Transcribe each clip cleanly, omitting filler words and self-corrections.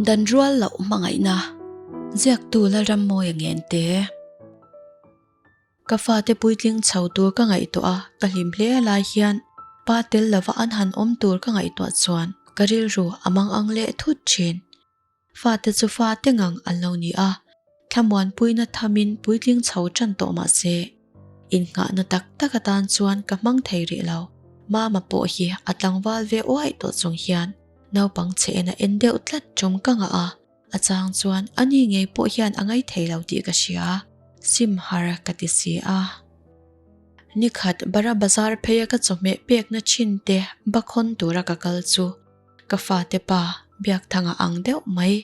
Dan rual loh hmangaihna, ziaktu Lalrammawia Ngente. Ka fate puitling chho tur ka ngaihtuah a, ka hlim hle lai hian pa tel lova an han awm tur ka ngaihtuah chuan ka rilru a mang ang leh thut thin. Fate chu fate ngang an lo ni a, thlamuanpuina thamin puitling chho tan tawh mah se, innghahna tak tak atan chuan ka hmang thei rih lo. Mama pawh hi a tlangval ve uaih tawh chung hian naupang chhe en a en deuh tlat tum ka ngah a, a chang chuan ani ngei pawh hian a ngaithei lo tih ka hria, sim har ka ti si a. Nikhat Bara Bazar pheia ka chawhmeh pekna thin te bakhawn tura ka kal chu Ka fate pa Biakthanga ang deuh mai.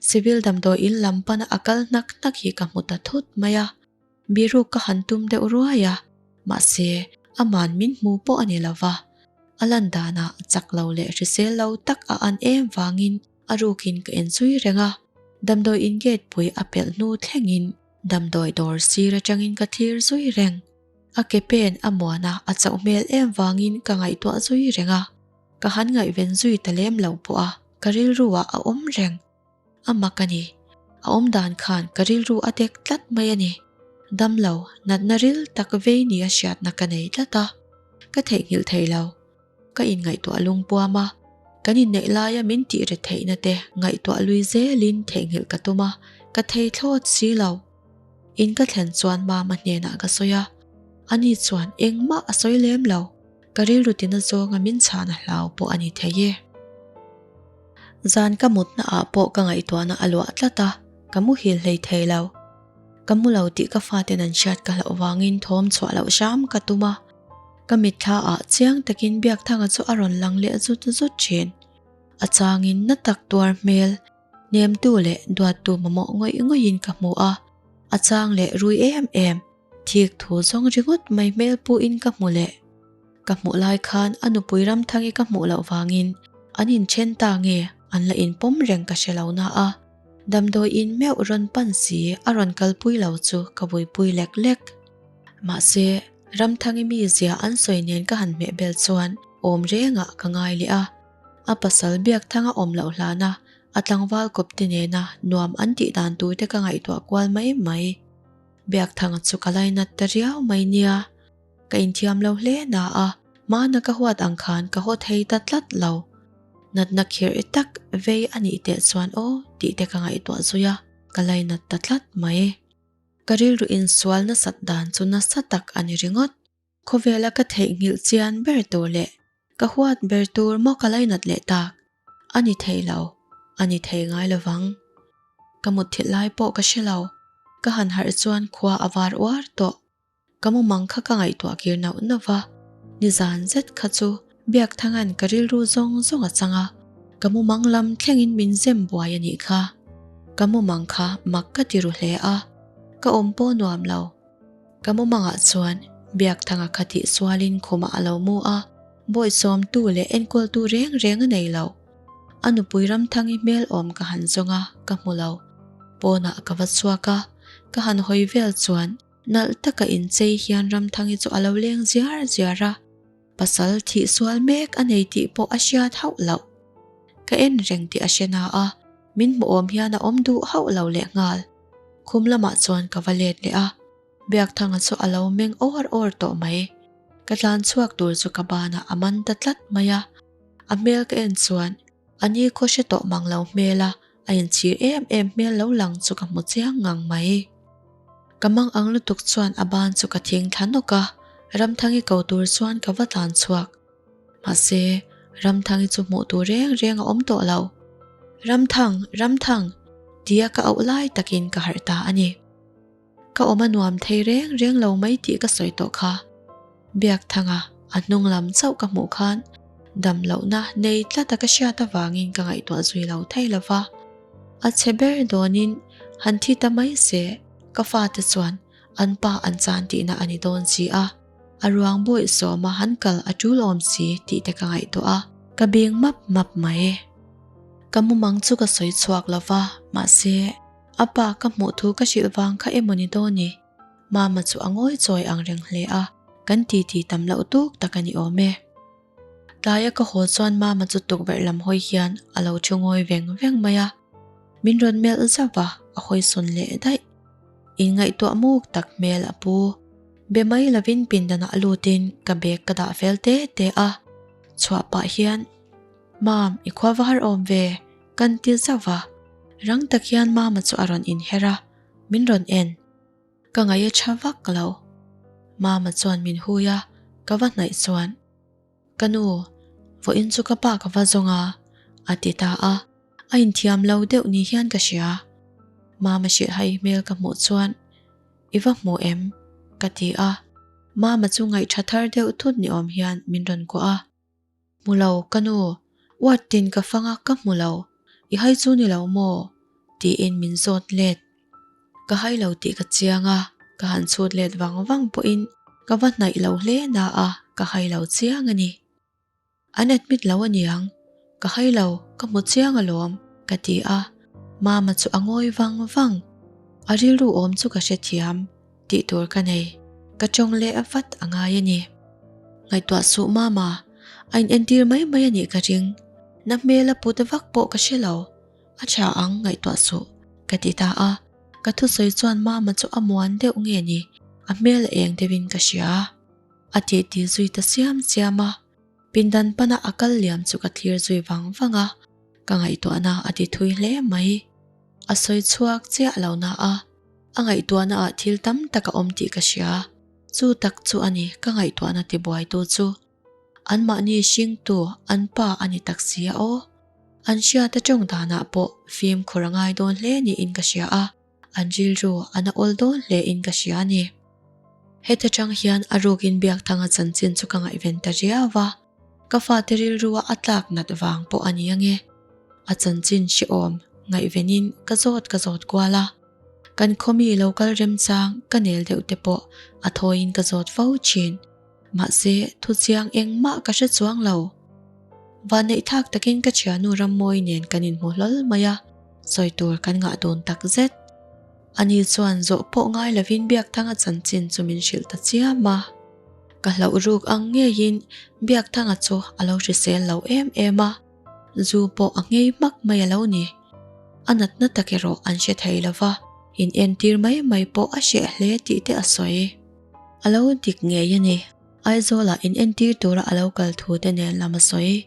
Civil damdawi in lam pana a kal hnak hnak hi ka hmu ta thut mai a. Biruk ka han tum deuh ruai a, mahse aman min hmu pawh a ni lo va. A lan danah chak lo leh hrisel lo tak a an em vangin a rukin ka en zui reng a. Damdawi in gate pui a pelh hnu thlengin damdawi dawr sir atangin ka thlir zui reng. A ke pen a muan a, a chauh hmel em vangin ka ngaihtuah zui reng a. Ka han ngaihven zui ta lem lo pawh a, ka rilru ah a awm reng. A mak a ni. A awm dan khan ka rilru a dek tlat mai a ni. Dam lo, natna ril tak vei ni a hriatna ka nei tlat a. Ka theihnghilh thei lo. Ka inngaihtuah lungpuam a, kan inneih laia min tih re theihna te ngaihtuah lui zelin theihnghilh ka tum a, ka thei thlawt si lo. In ka thlen chuan mama hnenah ka sawi a, ani chuan engmah a sawi lem lo. Ka rilru tina zawnga min chhan a hlau pawh a ni thei e. Zan ka mutna ah pawh ka ngaihtuahna a luah tlat a, ka muhil hlei thei lo. Ka mu lo tih ka faten an hriat ka hlauh vangin thawm chhuah loh hram ka tum a. Ka mitthla ah chiang takin Biakthanga chu a rawn lang leh zut zut thin. A changin na tak tuar hmel, hnemtu leh duattu mamawh ngawih ngawih in ka hmu a, a chang leh rui em em. Thik thu zawng ringawt mai hmel pu in ka hmu leh. Ka hmuh lai khan a nupui Ramthangi ka hmuh loh vangin an inthen ta nge an la inpawm reng ka hre lo na a, damdawi in meuh rawn pan si a rawn kalpui lo chu ka vuipui lek lek. Mahse, Ramthangi mizia an sawi nen ka han hmeh bel chuan awm rengah ka ngai leh a, a pasal Biakthanga awm loh hlana a tlangval kawpte nena nuam an tih dan turte ka ngaihtuah kual mai mai. Biakthanga chu ka lainat ta riau mai nia. Ka inthiam lo hle na a, hmana ka huat ang khan ka haw thei ta tlat lo. Natna khirh tak vei a nih teh chuan aw tih te ka ngaihtuah zui a, ka lainat ta tlat mai. Ka rilru insual nasat dan chu nasa tak a ni ringawt. Khawvela ka theihnghilh chian ber tur leh ka huat ber tur maw ka lainat leh tak? A ni thei lo, a ni thei ngai lovang. Ka mutthilh lai pawh ka hre lo, ka han harh chuan khua a var uar tawh. Ka mumang kha ka ngaihtuah kir nauh nauh va, nizan zet kha chu Biakthanga'n ka rilru zawng zawng a chang a, ka mumang lam thlengin min zem buai a nih kha. Ka mumang kha mak ka ti ru hle a, ka awm pawh nuam lo. Ka mumangah chuan Biakthanga kha tih sualin khumah a lo mu a, bawihsawmtu leh enkawltu reng reng a nei lo. A nupui Ramthangi hmel awm ka han zawng a, ka hmu lo. Pawnah ka va chhuak a, ka han hawi vel chuan nalh taka inchei hian Ramthangi chu a lo leng ziar ziar a, pasal thih sual mek a nei tih pawh a hriat hauh loh. Ka en reng tih a hre na a, min hmu awm hian a awm duh hauh lo lehnghal. Khum lamah chuan ka va let leh a, Biakthanga chu a lo meng awr awr tawh mai. Ka tlan chhuak tur chu ka banah a man ta tlat mai a, a hmel ka en chuan a ni khaw hre tawh mang lo hmel a, a inchhir em em hmel lo lang chu ka hmu chiang ngang mai. Ka mang ang lutuk chuan a ban chu ka thing thla nawk a, Ramthangi ko tur chuan ka va tlan chhuak. Mahse, Ramthangi chu hmuh tur reng reng a awm tawh lo. Ramthang, Ramthang! tia ka auh lai takin ka harh ta a ni. Ka awm a nuam thei reng reng lo mai tih ka sawi tawh kha. Biakthanga a hnung lam chauh ka hmuh khan dam lohna nei tlata ka hriat avangin ka ngaihtuah zui lo thei lo va. A chhe ber dawnin han thi ta mai se, ka fate chuan an pa an chan tihna a ni dawn si a. A ruang bawih sawma han kal a tul awm si tih te ka ngaihtuah a, ka bing map map mai. Ka mumang chu ka sawi chhuak lo va, mahse, a pa ka hmuh thu ka hrilh vang kha emaw ni dawn ni? Mama chu a ngawi chawi ang reng hle a, kan titi tam loh tuk tak a ni awm e. Tlaia ka haw chuan Mama chu tukverh lam hawi hian a lo thu ngawi veng veng mai a. Min rawn melh zauh a, a hawi sawn leh daih. Inngaihtuah muk tak hmel a pu. Be mai lovin pindanah lutin ka bag ka dah fel te te a. Chhuah pah hian, Mam, i khua va har awm ve, kan ti zauh a. Rang tak hian Mama chu a rawn inher a, min rawn en. Ka ngaih a tha vak lo. Mama chuan min hui a, ka va hnaih chuan. Ka nu, vawiin chu ka pa ka va zawng a, a ti ta a. A inthiam lo deuh ni hian ka hria. Mama hrilhhai hmel ka hmuh chuan, I va hmu em? ka ti a. Mama chu ngaihṭha thar deuh thut ni awm hian min rawn kuah a. Hmu lo, ka nu, uat tin ka fang a, ka hmu lo. I hai chu ni lo maw? tiin min zawt let. Ka hai lo tih ka chiang a, ka han chhut let vang vang pawhin ka va hnaih lo hle na a, ka hai lo chiang a ni. An admit lo aniang, ka hai lo, ka hmu chiang alawm, ka ti a, Mama chu a ngawi vang vang. A rilru awm chu ka hrethiam tih tur ka nei, ka tawng leh vat a ngai a ni. Ngaihtuah suh Mama, a inentir mai mai a nih ka ring, na hmel a put vak pawh ka hre lo. A tha ang ngaihtuah suh, ka ti ta a. Ka thusawi chuan Mama chu a muan deuh nge ni, a hmel a eng deuhin ka hria. A tih ti zui ta siam siam a. Pindan pana a kal liam chu ka thlir zui vang vang a, ka ngaihtuahna a ti thui hle mai. A sawi chhuak chiah lo na a, a ngaihtuahna ah thil tam tak a awm tih ka hria. Chu tak chu a ni ka ngaihtuahna tibuaitu chu. Anmahni hringtu an pa a ni tak si a aw. An hriata tawng danah pawh fimkhur a ngai dawn hle niin ka hria a, an rilru a na awl dawn hlein ka hria a ni. Heta tang hian a rukin Biakthanga chanchin chu ka ngaihven ta riau a, ka fate rilrua a tlak nat vang pawh a ni ange. A chanchin hrehawm ngaihvenin ka zawt ka zawt kual a, kan khawmi lo kal remchang ka nel deuh te pawh a thawiin ka zawt fo thin. Mahse, thuchiang engmah ka hre chuang lo. Vanneih thak takin ka thiannu Rammawi nen kan inhmu hlawl mai a, sawi tur kan ngah dun tak zet. Ani chuan zawh pawh ngai lovin Biakthanga chanchin chu min hrilh ta chiam a. Ka hlauh ruk ang ngeiin Biakthanga chu a lo hrisel lo em em a, zu pawh a nghei hmak mai a lo ni. A natna tak erawh an hre thei lo va, inentir mai mai pawh a hreh hle tih te a sawi. A lo dik ngei a ni. Aizawlah in entir tura a lo kal thu te nen lam a sawi.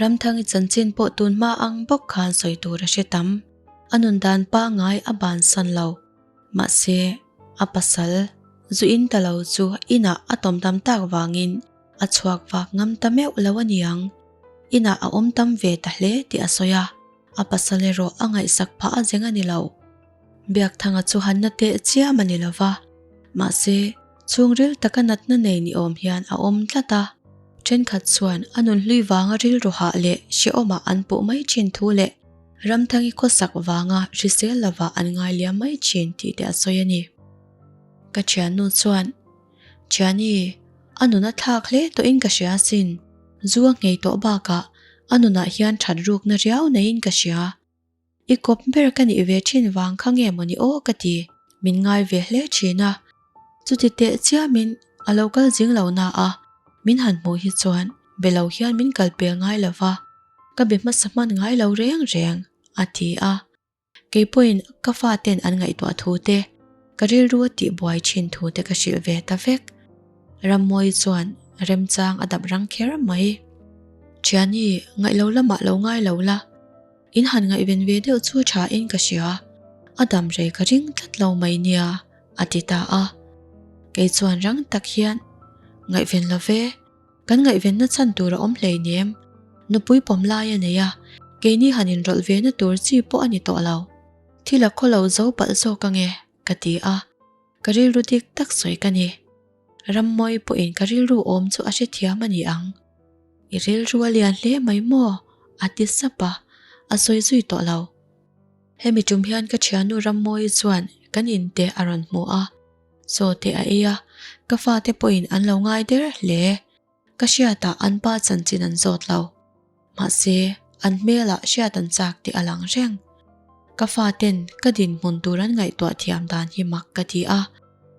Ramthangi chanchin pawh tun hma ang bawk khan sawi tur a hre tam. A nun dan pangngai a bansan lo. Mahse, a pasal, zu in ta lo chu inah a tawm tam tak vangin a chhuak vak ngam ta meuh lo a niang. Inah a awm tam ve ta hle tih a sawi a, a pasal erawh a ngaihsak phah a zeng a ni lo. Biakthanga chu han na teh chiam a ni lo va, mahse, chhungril taka natna nei ni awm hian a awm tlat a. Thenkhat chuan a nunhlui vanga rilru hah leh hrehawmah an puh mai thin thu leh Ramthangi khawsak vanga hrisel lovah an ngai liam mai thin tih te a sawi a ni. Ka thiannu chuan, Thiani, a nun a thlak hle tawhin ka hria asin. Zu a nghei tawh bakah a nunah hian that rukna riau neiin ka hria. I kawp ber ka nih ve thin vang kha nge mawni aw ka ti, min ngai ve hle thin a. Chuti teh chiamin a lo kal zing lo na a, min han hmuh hi chuan be lo hian min kal pel ngai lo va, ka be hmasa hman ngai lo reng reng, a ti a. Kei pawhin ka faten an ngaihtuah thu te, ka rilru a tihbuai thin thu te ka hrilh ve ta vek. Rammawi chuan remchang a dap rang kher mai. Thiani, ngaih lo lamah lo ngai lo la. In han ngaihven ve deuh chu tha in ka hria, a dam rei ka ring tlat lo mai nia, a ti ta a. Kei chuan rang tak hian, Ngaihven lo ve, kan ngaihvenna chhan tur a awm hleinem, nupui pawm lai a nei a, keini han inrawlh ve na tur chi pawh a ni tawh lo. Thil a khaw lo zo palh zawk ange, ka ti a. Ka rilru dik tak sawi ka ni. Rammawi pawhin ka rilru awm chu a hrethiam a ni ang. I rilru a lian hle mai maw? a ti sap a, a sawi zui tawh lo. Hemi tum hian ka thiannu Rammawi chuan kan in te a rawn hmu a, chaw te a ei a, ka fate pawhin an lo ngai der hle. Ka hriatah an pa chanchin an zawt lo. Mahse, an hmelah hriat an chak tih a lang reng. Ka faten ka dinhmun tur an ngaihtuah thiam dan hi mak ka ti a,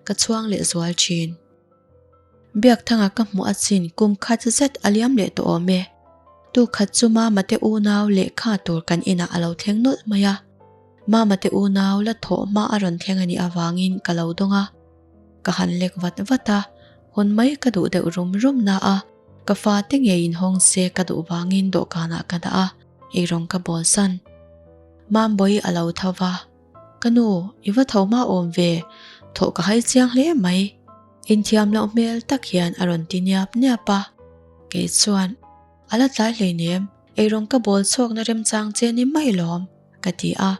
ka chhuang leh zual thin. Biakthanga ka hmuh a chin kum khat zet a liam leh tawh awm e. Tukhat chu Mama te unau lehkha tur kan inah a lo thleng nawlh mai a. Mama te unau la thawh hma a rawn thleng a nih avangin ka lo dawng a. Ka han lek vat vat a, hawn mai ka duh deuh rum rum na a, ka fate ngeiin hawng se ka duh vangin dawhkanah ka dah a, eirawng ka bawl san. Mambawi a lo tho va, Ka nu, i va tho hma awm ve, thawh ka hai chiang hle mai. Inthiam loh hmel tak hian a rawn ti niap niap a, kei chuan, A la tlai hleinem, eirawng ka bawl chhuakna remchang che ni mai lawm, ka ti a.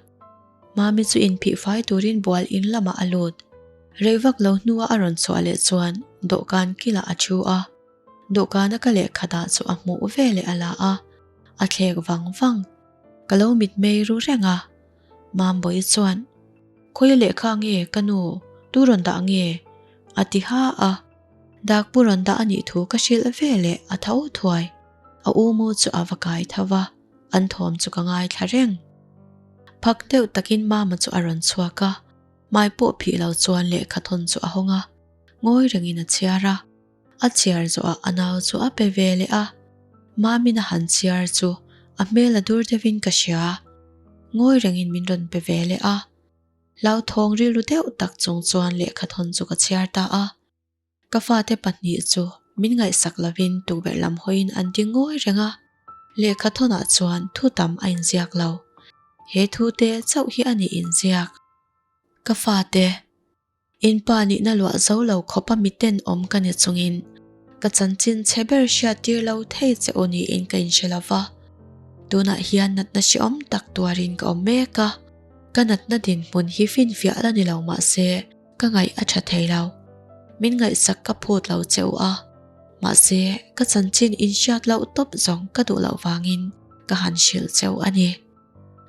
Mami chu inphih fai turin bual in lamah a lut. Rei vak lo hnua a rawn chhuah leh chuan dawhkan kilah a thu a. Dawhkana ka lehkha dah chu a hmuh ve leh a la a, a thlek vang vang. Ka lo mitmei ru reng a. Mambawi chuan, Khawi lehkha nge ka nu, tu rawn dah nge? a ti ha a. Dakpu rawn dah a nih thu ka hrilh ve leh a tho thuai. A u mu chu a va kai tho va. An thawm chu ka ngaithla reng. Phak deuh takin Mama chu a rawn chhuak a, hmai pawh phih lo chuan lehkha thawn chu a hawng a, ngawi rengin a chhiar a. A chhiar zawhah a nau chu a pe ve leh a, Mamin a han chhiar chu a hmel a dur deuhin ka hria. Ngawi rengin min rawn pe ve leh a. Hlauthawng rilru deuh tak chung chuan lehkha thawn chu ka chhiar ta a. Ka fate pahnih chu min ngaihsak lovin tukverh lam hawiin an ding ngawi reng a, lehkha thawnah chuan thu tam a inziak lo. He thu te chauh hi a ni inziak. Ka fate, in pa nihna luah zo lo khawpa miten awm ka ni chungin ka chanchin chhe ber hriat tir lo thei che u niin ka inhre lo va. Tunah hian natna hrehawm tak tuarin ka awm mek a, ka natna dinhmun hi finfiah la ni lo mahse, Ka ngaih a tha thei lo. Min ngaihsak ka phut lo che u a. Mahse, ka chanchin in hriat loh tawp zawng ka duh loh vangin ka han hrilh che u a ni.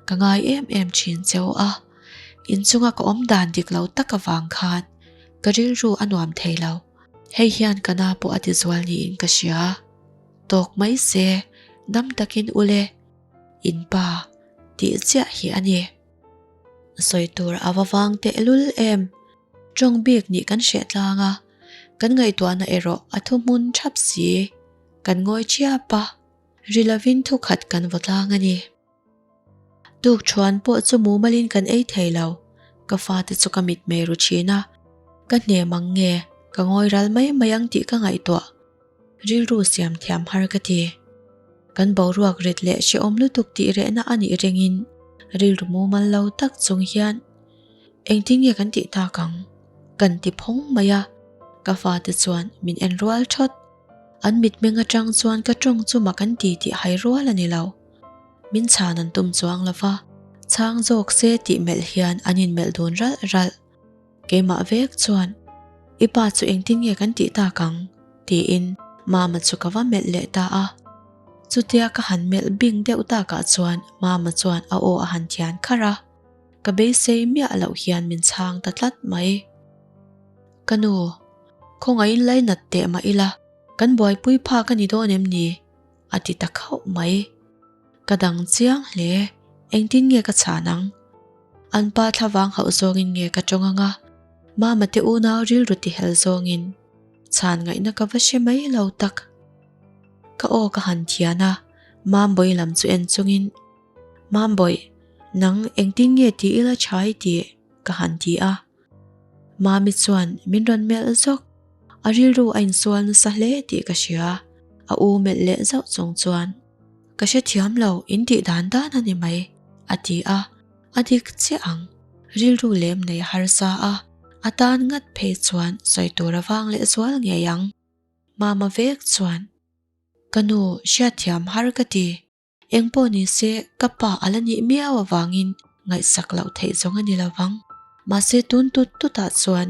Ka ngai em em thin che u a. Inchunga ka awm dan dik lo tak avang khan ka rilru a nuam thei lo. Hei hian ka na pawh a ti zual niin ka hria. Tawk mai se, dam takin ule, in pa tih chiah hi a ni. Sawi tur a va vang tehlul em? Tawng bik nih kan hreh tlang a, kan ngaihtuahna erawh a thu hmun thap si. Kan ngawi chiap a, ri lovin thu khat kan vaw tlang a ni. Tukṭhuan pawh chu mumalin kan ei thei lo, ka fate chu ka mitmei ru thin a, ka hnem ang nge, ka ngawi ral mai mai ang tih ka ngaihtuah. Rilru siam thiam har ka ti. Kan boruak rit leh hrehawm lutuk tih rehna a nih ringin rilru mumal lo tak chung hian engtin nge kan tih tak ang? Kan ti phawng mai a, ka fate chuan min en rual thawt. An mitmeng atang chuan ka tawng chu mak an ti tih hai rual a ni lo. Min chhan an tum chuang lo va, chhang zawk se tih melh hian an inmelh dun ralh ralh. Keimah vek chuan, I pa chu engtin nge kan tih tak ang? tiin Mama chu ka va melh leh ta a. Chutia ka han melh bing deuh takah chuan Mama chuan a aw a han thian kharh a, ka beisei miah loh hian min chhang ta tlat mai. Ka nu, khawngaihin lainat teh mah ila, kan buaipui phak a ni dawn em ni? a ti ta khauh mai. Ka dang chiang hle, engtin nge ka chhan ang? An pa thlavang hauh zawngin nge ka tawng anga, Mama te unau rilru tihel zawngin chhan ngaihna ka va hre mai lo tak. Ka aw ka han thian a, Mambawi lam chu en chungin, Mambawi, nang engtin nge ti ila tha i tih? ka han ti a. Mami chuan min rawn melh zawk, a rilru a insual nasa hle tih ka hria, a u melh leh zauh chung chuan, Ka hrethiam lo, in tih dan dan a ni mai, a ti a, a dik chiah ang. Rilru lem nei a harsa a, a tan ngat phei chuan sawi tur a vang leh zual ngei ang. Mama vek chuan, Ka nu, hriatthiam har ka ti. Eng pawh ni se, ka pa a la nih miau avangin ngaihsak loh theih zawng a ni lo vang. Mahse tun tut tutah chuan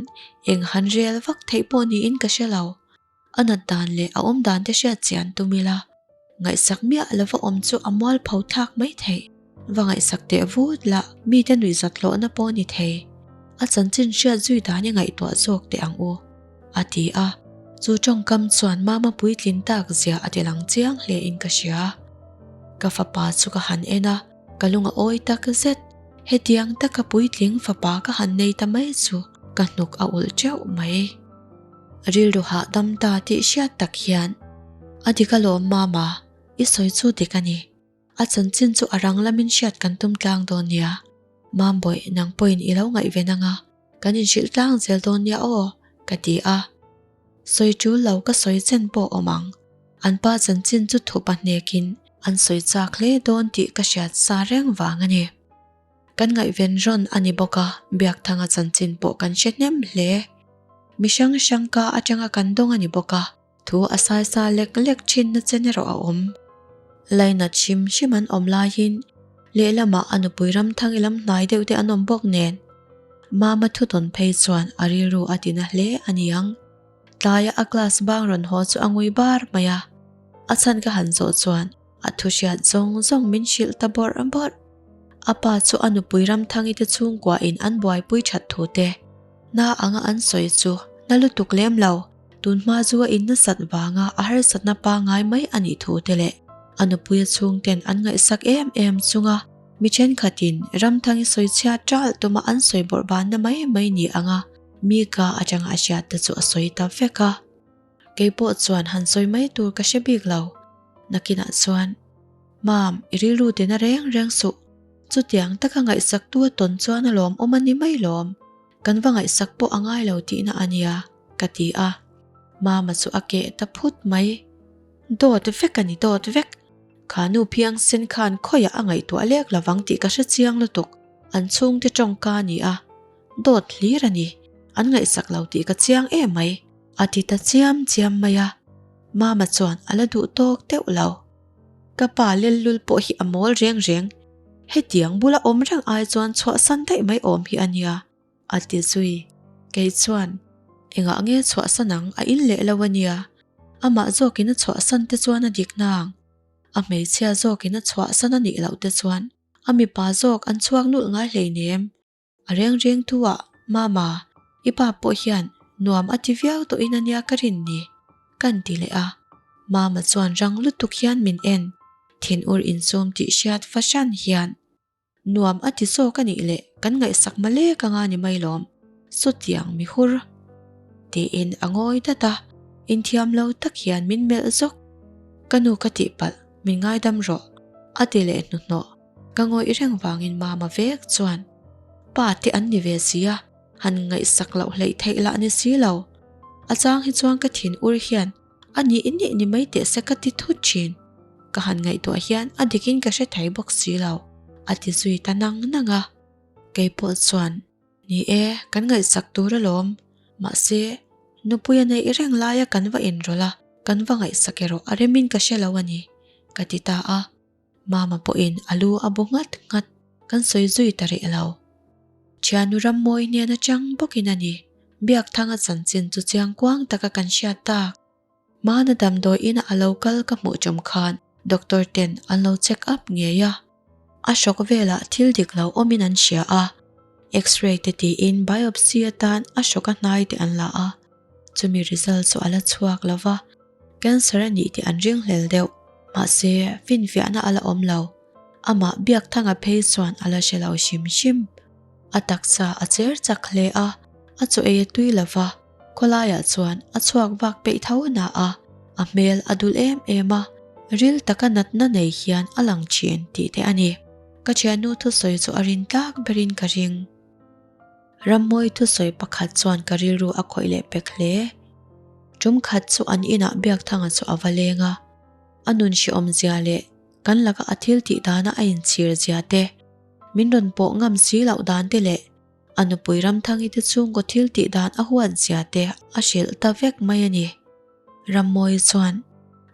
eng han rel vak theih pawh niin ka hre lo. A nat dan leh a awm dan te hriat chian tum ila, ngaihsak miah lova awm chu a mualpho thlak mai theih. Va ngaihsak teh vut lah mite nuihzat hlawhna pawh ni thei. A chanchin hriat zui dan i ngaihtuah zawk teh ang u, a ti a. Chu tawngkam chuan mama puitlin tak zia a ti lang chiang hle in ka hria. Ka fapa chu ka han en a, ka lung a awi tak zet. Hetiang taka puitling fapa ka han nei ta mai chu ka hnuk a ulh teuh mai. Rilru hahdam ta tih hriat tak hian, A dik alawm Mama. I sawi chu dik a ni. A chanchin chu a rang lamin hriat kan tum tlang dawn nia. Mambawi, nang pawhin i lo ngaihven anga kan inhrilh tlang zel dawn nia aw, ka ti a. Sawi tul lo ka sawi chen pawh awm ang. An pa chanchin chu thup a hnekin an sawi chak hle dawn tih ka hriat sa reng vang a ni. Kan ngaihven rawn a ni bawk a, Biakthanga chanchin pawh kan hre hnem hle. Mi hrang hrang ka atanga kan dawng a ni bawk a, thu a saisa lek lek thin na chen erawh a awm. Lainat hrim hrim an awm laiin lehlamah a nupui Ramthangi lam hnai deuh te an awm bawk nen. Mama thutawn phei chuan a rilru a tina hle a niang. Tlaia a class bang rawn haw chu a ngui bar mai a, a chhan ka han zawh chuan A thu hriat zawng zawng min hrilh ta bawrh bawrh. A pa chu a nupui Ramthangi te chhungkua in an buaipui that thu te. Na anga an sawi chu na lutuk lem lo, tun hma zu a in nasat vanga a harsatna pangai mai a nih thu te leh a nupuia chhungten an ngaihsak em em chunga mi thenkhatin Ramthangi sawi chhiat ṭalh tuma an sawi bawrh banna mai mai ni anga mi ka atanga a hriat te chu a sawi ta vek a. Kei pawh chuan han sawi mai tur ka hre bik lo. Nakinah chuan, Mam, i rilru tina reng reng suh. Chutiang taka ngaihsaktu a tawn chuan a lawmawm a ni mai lawm. Kan va ngaihsak pawh a ngai lo tihna a nia, ka ti a. Mama chu a keh ta phut mai. Dawt vek a ni dawt vek. Kha nu phiangsen khan khawiah a ngaihtuah lek lovang tih ka hre chiang lutuk. An chhungte tawngka a ni a. Dawt hlir a ni. An ngaihsak lo tih ka chiang em mai. A ti ta chiam chiam mai a, Mama chuan a la duh tawk deuh lo. Ka pa lellul pawh hi a mawl reng reng, hetiang bula awm reng ai chuan chhuahsan daih mai awm hi a nia, a ti zui. Kei chuan, Engah nge chhuahsan ang, a in leh lo a nia, amah zawkin a chhuahsan te chuan a dik nang, a hmeichhia zawkin a chhuahsan a nih loh te chuan a mipa zawk an chhuak nulh ngai hleinem. A reng reng thu ah, Mama, i pa pawh hian nuam a ti viau tawhin a nia ka rin ni, kan ti leh a. Mama chuan rang lutuk hian min en, thinur insawm tih hriat fahran hian. Nuam a ti zawk a nih leh kan ngaihsak malek anga ni mai lawm, sawtiang mi hur. Tiin a ngawi dat a, inthiam lo tak hian min melh zawk. Ka nu ka tihpalh, min ngaidam rawh, a ti leh hnuhnawh. Ka ngawih reng vangin mama vek chuan pa te an ni ve si a, han ngaihsak loh hleih theih lah ni si lo. A chang hi chuan ka thin ur hian a nih nih ni mai teh se ka ti thut thin. Ka han ngaihtuah hian a dikin ka hre thei bawk si lo, a ti zui ta nang nang a. Kei pawh chuan ni e, kan ngaihsak tur alawm. Mahse, nupui a neih reng laia kan va inrawlh a, kan va ngaihsak erawh a remin ka hre lo a ni, ka ti ta a. Mama pawhin a lu a bu nghat nghat, kan sawi zui ta rih lo. Thianu Rammawi hnen atang bawkin a ni, Biakthanga chanchin chu chiang kuang taka kan hriat tak. Hmana damdawi ina a lo kal ka hmuh tum khan doctor ten an lo check up ngei a. A hrawk velah thil dik lo awmin an hria a, x-ray te tiin biopsy atan a hrawk a hnai te an la a, chumi result chu a la chhuak lo va. Cancer a nih tih an ringhlel deuh, mahse finfiahna a la awm lo. Amah Biakthanga phei chuan a la hre lo hrim hrim. A taksa a cher chak hle a, a chaw ei a tui lo va, khawlaiah chuan a chhuak vak peih tho na a, a hmel a dul em em a, ril taka natna nei hian a lang thin tih te a ni. Ka thiannu thusawi chu a rin tlak berin ka ring. Rammawi thusawi pakhat chuan ka rilru a khawih leh pek hle. Tum khat chu an inah Biakthanga chu a va leng a, a nun hrehawm zia leh kan laka a thil tih dana a inchhir zia te, min rawn pawh ngam si loh dan te leh a nupui Ramthangi te chhungkaw thil tih dan a huat zia te a hrilh ta vek mai a ni. Rammawi chuan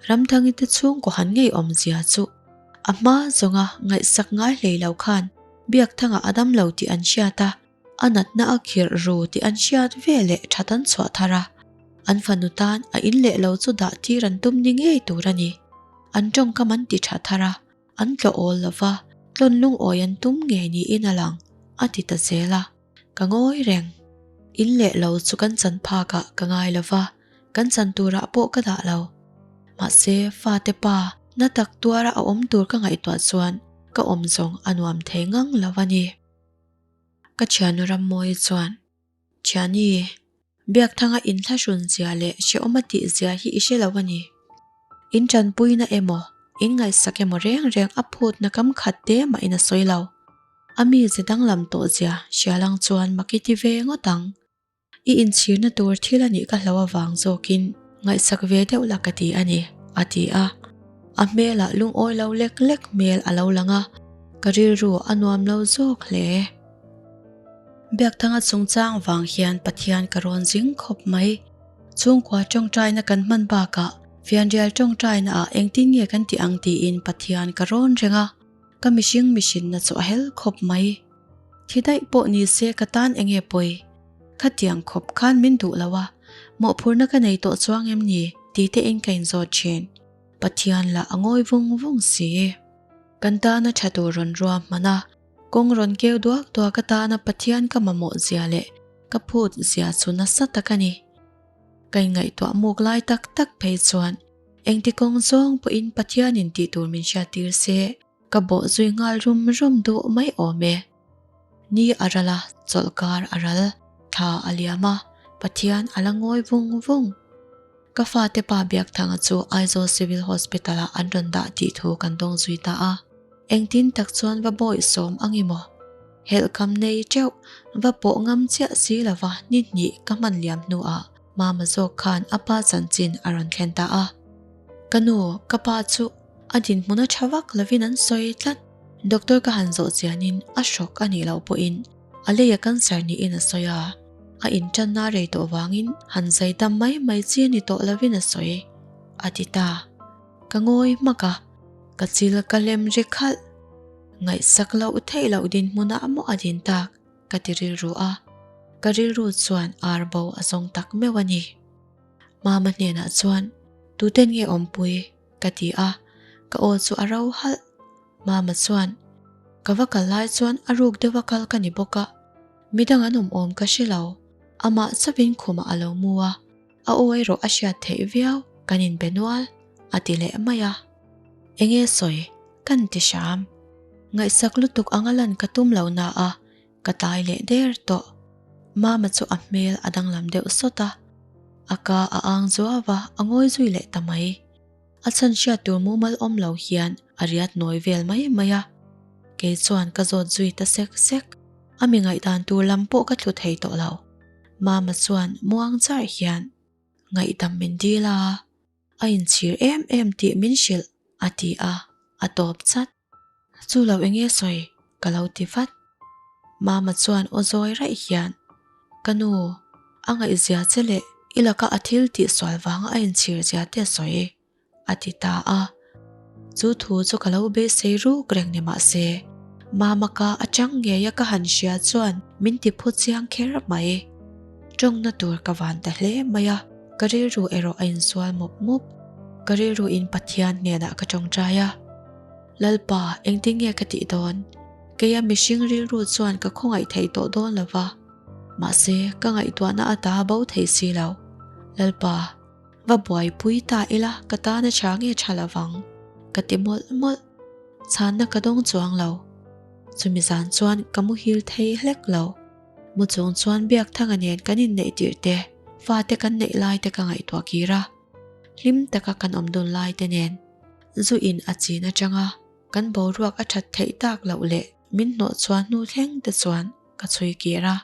Ramthangi te chhungkaw han ngeiawm zia chu a hma zawnga ngaihsak ngai hlei lo khan Biakthanga a dam lo tih an hriat a, a natna a khirh ru tih an hriat ve leh that an chhuah thar a, an fanu tan a in leh lo chu dah tir an tum ni ngei tur a ni. An tawngkam an ti tha thar a, an tlawh awl lo va, tlawn lungawi an tum ngei niin a lang, a ti ta zel a. Ka ngawi reng. In leh lo chu kan chan phakah ka ngai lo va, kan chan turah pawh ka dah lo. Mahse, fate pa na tak tuara a awm tur ka ngaihtuah chuan ka awm zawng a nuam thei ngang lo a ni. Ka thiannu Rammawi chuan, Thiani, Biakthanga inthlahrun zia leh hrehawm a tih zia hi i hre lo a ni. In tanpuina emaw? In ngaihsak emaw reng reng a phutna kam khat te mahin a sawi lo. A mize danglam tawh zia hrialang chuan mak i ti ve ngawt ang. I inchhirna tur thil a nih ka hlo avang zawkin ngaihsak ve deuh la ka ti a ni, a ti a. A hmelah lungawi lo lek lek hmel a lo lang a, ka rilru a nuam lo zawk hle. Biakthanga chungchang vang hian Pathian ka rawn zing khawp mai. Chhungkua tawngtaina kan hman bakah fianrial tawngtaina ah engtin nge kan tih ang tiin Pathian ka rawn reng a, ka mihring mihrinna chu a hel khawp mai. Thi daih pawh ni se ka tan enge pawi? Khatiang khawp khan min duh lo a, mawhphurhna ka nei tawh chuang em ni? Ti te in ka inzawt thin. Pathian lah a ngawi vung vung si. Kan tana tha tur rawn rua hman a, kawng rawn keu duak duak atana Pathian ka mamawh zia leh ka phut zia chu nasa tak a ni. Ka inngaihtuah muk lai tak tak phei chuan engti kawng zawng pawhin Pathianin tih tur min hriattir se ka bawh zui nghal rum rum duh mai awm e. Ni a ral a, chawlhkar a ral, thla a liam a, Pathian a la ngawi vung vung. Ka fate pa Biakthanga chu Aizawl Civil Hospital ah an rawn dah tih thu kan dawng zui ta a. Engtin tak chuan va bawih sawm ang i maw? Helhkam nei teuh, va pawh ngam chiah si lova ni hnih ka hman liam hnuah Mama zawk khan a pa chanchin a rawn thlen ta a. Ka nu, ka pa chu a dinhmun a tha vak lovin an sawi tlat. Doctor ka han zawh chianin a hrawk a nih loh pawhin a lei a cancer niin a sawi a, a intanna rei tawh vangin han zai dam mai mai chi a ni tawh lovin a sawi, a ti ta. Ka ngawi hmak a, ka chil ka lem ri khalh. Ngaihsak loh theih loh dinhmunah maw a din tak ka ti rilru a, ka rilru chuan ar bo a zawng tak meuh a ni. Mama hnenah chuan, Tuten nge awmpui? ka ti a, ka aw chu a ro halh. Mama chuan, Ka va kal lai chuan a ruk deuha kal ka ni bawk a, midang an awm awm ka hre lo. Amah chauhin khumah a lo mu a, a aw erawh a hriat theih viau, kan inbe nual, a ti leh mai a. Enge sawi? Kan ti hram. Ngaihsak lutuk anga lan ka tum lo na a, ka tlai leh der tawh. Mama chu a hmel a danglam deuh sawt a, a ka a ang zuau a, a ngawi zui leh ta mai. A chhan hriat tur mumal awm lo hian a riat nawi vel mai mai a. Kei chuan ka zawt zui ta sek sek. A mi ngaihdan tur lam pawh ka thlu thei tawh lo. Mama chuan muang char hian ngaihdam min dil a, a inchhir em em tih min hrilh a ti a, a tawp chat. Chu lo enge sawi ka lo ti vat. Mama chuan aw zawi raih hian, Ka nu, a ngaihzia che leh i laka a thil tih sual vanga a inchhir zia te a sawi, a ti ta a. Chu thu chu ka lo beisei ruk reng ni mah se, Mama ka atang ngeia ka han hria chuan min ti phu chiang kher mai. Tawngna tur ka van ta hle mai a, ka rilru erawh a insual mup mup. Ka rilru in Pathian hnenah ka tawngtai a. Lalpa, engtin nge ka tih dawn? Keia mihring rilru chuan ka khawngaih thei tawh dawn lo va, mahse ka ngaihtuahna a ta bo thei si lo. Lalpa, va buaipui ta ila ka tana tha nge tha lo vang? Ka ti mawlh mawlh. Chhanna ka dawng chuang lo. Chumi zan chuan ka muhil thei hlek lo. Mu chung chuan Biakthanga nen kan inneih tirh te, fate kan neih lai te ka ngaihtuah kir a. Hlim taka kan awm dun lai te nen. Zu in a chin atanga kan boruak a that theih tak loh leh min hnawh chhuah hnu thleng te chuan ka chhui kir a,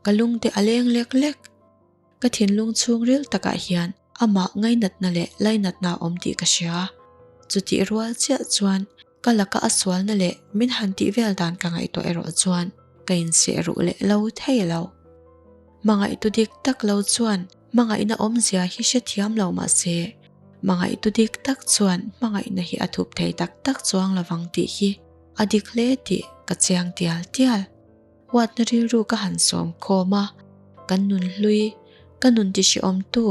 ka lung te a leng lek lek. Ka thinlung chhungril takah hian amah ngainatna leh lainatna a awm tih ka hria. Chutih rual chiah chuan ka laka a sualna leh min han tih vel dan ka ngaihtuah erawh chuan ka inseh ruh leh lo thei lo. Hmangaihtu dik tak lo chuan hmangaihna awmzia hi hrethiam lo mah se, hmangaihtu dik tak chuan hmangaihna hi a thup thei tak tak chuang lovang tih hi a dik hle tih ka chiang tial tial. Huatna rilru ka han sawm khawm a, kan nun hlui, ka nun tihriawmtu,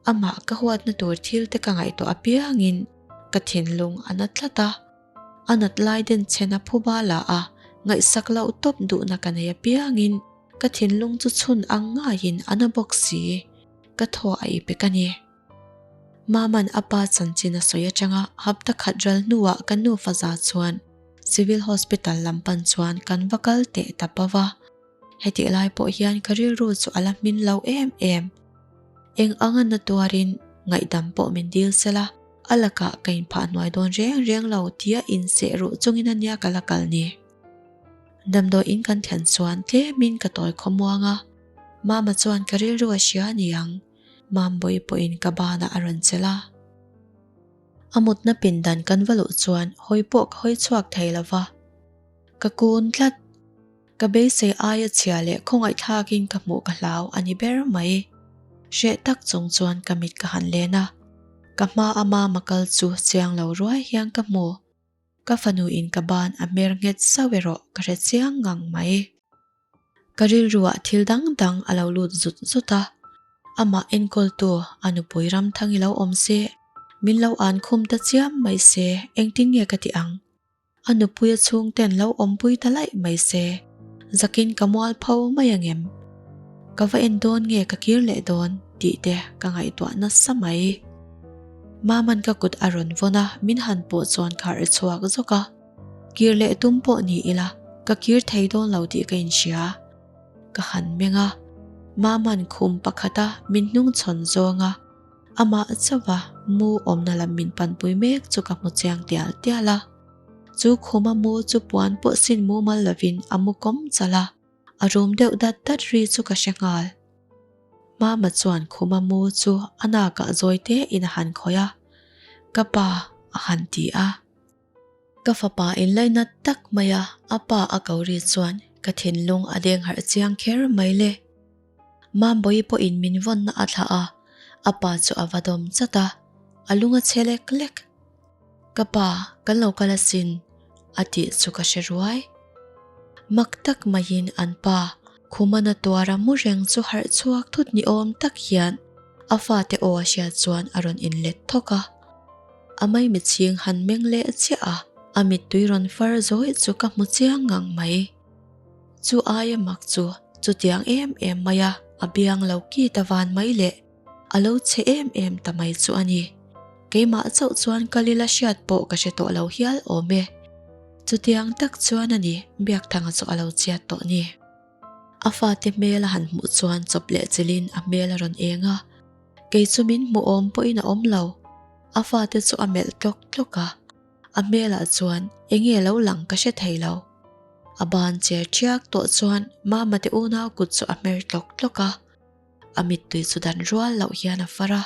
amah ka huatna tur thil te ka ngaihtuah apiangin ka thinlung a na tlat a. A nat lai denchhen a phuba la a, ngaihsak loh tawp duhna ka nei apiangin ka thinlung chu chhun ang ngaiin a na bawk si. Ka thaw a i pek a ni. Maman a pa chanchin a sawi atanga hapta khat ral hnuah ka nu faza chuan Civil Hospital lam pan chuan kan va kal teh ta pava. Hetih lai pawh hian ka rilru chu a la hmin lo em em. Eng anga na tuarin ngaihdam pawh min dil sela. A lakah ka inphah hnuai dawn reng reng lo tia inseh ruh chungin a nia ka la kal ni. Damdawi in kan thlen chuan tlemin ka tawi khawmuang a, Mama chuan ka rilru a hria a ni ang, Mambawi pawhin ka banah a rawn chelh a. A mutna pindan kan va luh chuan hawi pawh ka hawi chhuak thei lo va, ka kun tlat. Ka beisei aia chhia leh khawngaihthlakin ka hmuh ka hlau a ni ber mai. Hreh tak chung chuan ka mit ka han len a, ka hma a mama kal chu chiang lo ruai hian ka hmu. Ka fanu in ka ban a hmer nghet sauh erawh ka hre chiang ngang mai. Ka rilruah thil dang dang a lo lut zut zut a, amah enkawltu a nupui Ramthangi lo awm se, min lo an khum ta chiam mai se engtin nge ka ti ang? A nupuia chhungten lo awmpui ta laih mai se, zakin ka mual pho mai angem? Ka va en dawn nge ka kir leh dawn tih te ka ngaihtuah nasa mai. Maman ka kut a rawn vawn a, min han pawh chuan ka harh chhuak zawk a. Kir leh tum pawh ni ila, ka kir thei dawn lo tih ka inhria. Ka han meng a, Maman khum pakhata min hnungchhawn zawng a, Amah chauha mu awmna lam min panpui mek chu ka hmu chiang tial tial a. Chu khuma mu chu puan pawh sin mumal lovin a mu kawm chalh a, a rum deuh dat dat ri chu ka hre nghal. Mama chuan khuma mu chu a nakah zawi tein a han khawih a, Ka pa, a han ti a. Ka fapa inlainat tak maia a pa a ko ri chuan ka thinlung a deng harh chiang kher mai le. Mambawi pawhin min vawnna a thlah a, a pa chu a va dawm chat a, a lung a chhe lek lek. Ka pa, kan lo kal asin, a tih chu ka hre ruai. Mak tak maiin an pa, Khumana tuara mu reng chu harh chhuak thut ni awm tak hian a fate aw a hriat chuan a rawn inlet thawk a. A maimichhing han meng leh chiah a, a mittui rawn far zawih chu ka hmu chiang ngang mai. Chu aia mak chu chutiang em em mai a, a biang lo ki ta van mai leh a lo chhe em em ta mai chu a ni. Keimah chauh chuan kal ila hriat pawh ka hre tawh lo hial awm e. Chutiang tak chuan a ni Biakthanga chu a lo chiat tawh ni. A fate hmel a han hmuh chuan chawp leh chilhin a hmel a rawn eng a, kei chu min hmuh awm pawhin a awm lo. A fate chu a melh tlawk tlawk a. A hmelah chuan enge lo lang ka hre thei lo. A ban cher ṭhiak tawh chuan Mama te unau kut chu a hmer tlawk tlawk a, a mittui chu dan rual loh hian a far a.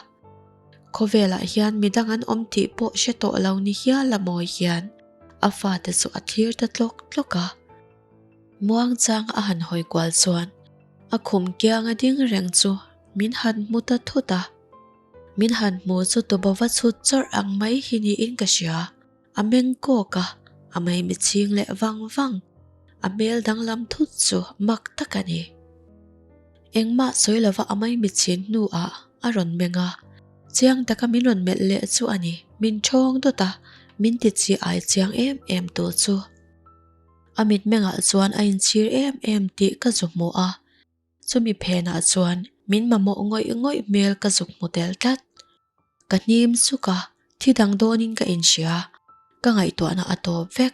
Khawvelah hian midang an awm tih pawh hre tawh lo ni hial a mawi hian a fate chu a thlir ta tlawk tlawk a. Muangchang a han hawi kual chuan a khum kianga ding reng chu min han hmu ta thut a. Min han hmu chu tubaw va chhut chawrh ang mai hi niin ka hria. A meng kawk a, a maimichhing leh vang vang. A hmel danglam thut chu mak tak a ni. Engmah sawi lova a maimichhin hnuah a rawn meng a, chiang taka min rawn melh leh chu a ni. Min ṭhawng dawt a, min ti chi ai chiang em em tu chu. A mitmengah chuan a inchhir em em tih ka zu hmu a. Chumi phenah chuan min mamawh ngawih ngawih hmel ka zuk hmu tel tlat. Ka hnim suk a, thi dang dawnin ka inhria. Ka ngaihtuahna a tawp vek.